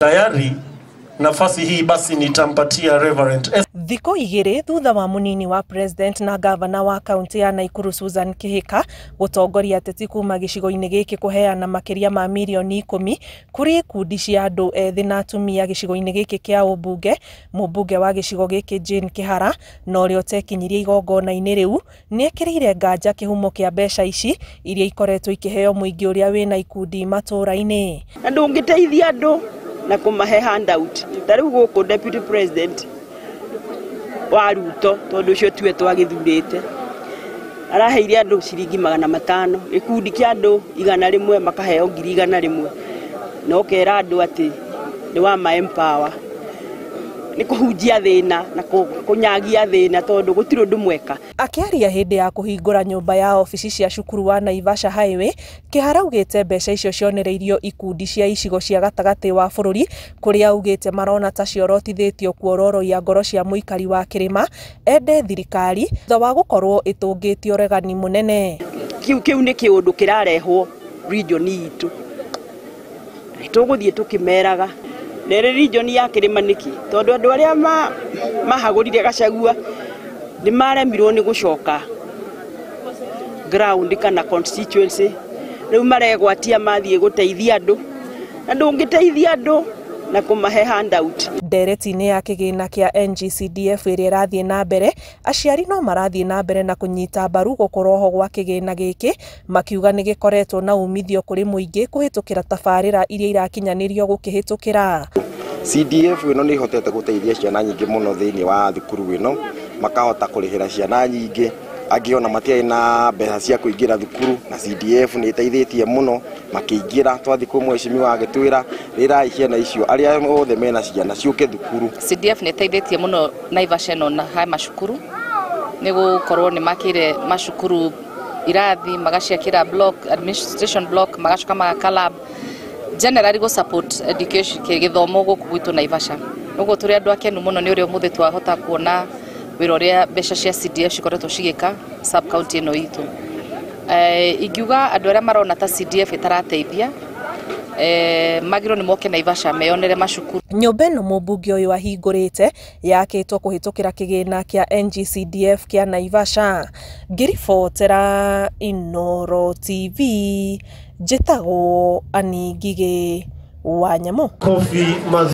Tayari nafasi hii basi nitampatia Reverend S. Thikũ 2 thutha wa munini wa president na gavana wa kaunti ya Nakuru Susan Kihika gũtongoria ateti kuma gĩcigo-inĩ gĩkĩ kũheana makĩria ma mirioni 10 kũrĩ ikundi cia andũ ethĩ na atumia gĩcigo-inĩ gĩkĩ kĩa ũmbunge. Mũmbunge wa gĩcigo gĩkĩ Jane Kihara na ũrĩa ũtekinyirie igongona-inĩ rĩu nĩekĩrĩire nganja kĩhumo kĩa mbeca ici iria ikoretwo ikĩheo mũingĩ ũrĩa wĩna ikundi matũũra-inĩ. Na ndũngĩteithia andũ na kũmahe handout ta rĩu gũkũ deputy president wa Ruto tondu ucio tuwe twagithurite araheire andu ciringi 500 gikundi kia andu 100 makaheo 100,000 na ukera andu ati ni wa ma empower ni kuhunjia thina na kunyagia thina tondu gutiri undu mweka. Akiaria hindi ya kuhingura nyumba ya ofici cia cukuru wa Naivasha Highway, Kihara augite mbeca icio cionereirio ikundi cia icigo cia gatagati wa bururi kuria augite marona ta ciorotithitio kuororoia ngoro cia muikari wa kirima ende thirikari thutha wa gukorwo itungitio regani munene. Kiu ni kiundu kirarehwo region itu tuguthie tukimeraga nere region ya kirima niki tondu andu aria mahagurire Gachagua ni maremirwo ni gucoka ground kana constituency riu maregwatia mathie guteithia andu na ndungiteithia andu na kumahe handout. Ndereti-inĩ ya kĩgĩna kĩa NGCDF ĩrĩa ĩrathiĩ na mbere, aciari no marathiĩ na mbere na kũnyita mbaru gũkorwo ho gwa kĩgĩna gĩkĩ, makiuga nĩ gĩkoretwo na umithio kũrĩ mũingĩ kũhĩtũkĩra tabarĩra iria irakinyanĩrio gũkĩhĩtũkĩra. CDF ĩno nĩ ihotete gũteithia ciana nyingĩ mũno thĩinĩ wa thukuru ĩno, makahota kũrĩhĩra ciana nyingĩ angĩ ona matiarĩ na mbeca cia kũingĩra thukuru, na CDF nĩ ĩteithĩtie mũno makĩingĩra. Twathiĩ kwĩ mheshimiwa agĩtwĩra rĩrai ciana icio arĩa othe mena ciana ciũke thukuru. CDF nĩ ĩteithĩtie mũno Naivasha ĩno na haya macukuru nĩ gũkorwo nĩ makĩire macukuru irathi, magaciakĩra block, administration block, magacoka magaka lab, generally go support education gĩthomo gũkũ gwitũ Naivasha. Ũguo tũrĩ andũ akenu mũno nĩ ũrĩa ũmũthĩ twahota kuona wĩra ũrĩa mbeca cia CDF cikoretwo cigĩka sub county ĩno itũ. Ingiuga andũ arĩa marona ta CDF ĩtarateithia magĩrĩirwo nĩ moke Naivasha meyonere macukuru. Nyũmba ĩno mũmbunge ũyũ ahingũrĩte yakĩtwo kũhĩtũkĩra kĩgĩna kĩa NGCDF kĩa Naivasha. Ngĩribotera Inooro TV, njĩtagwo Annie Ngigĩ wa Nyamũ. Kofi.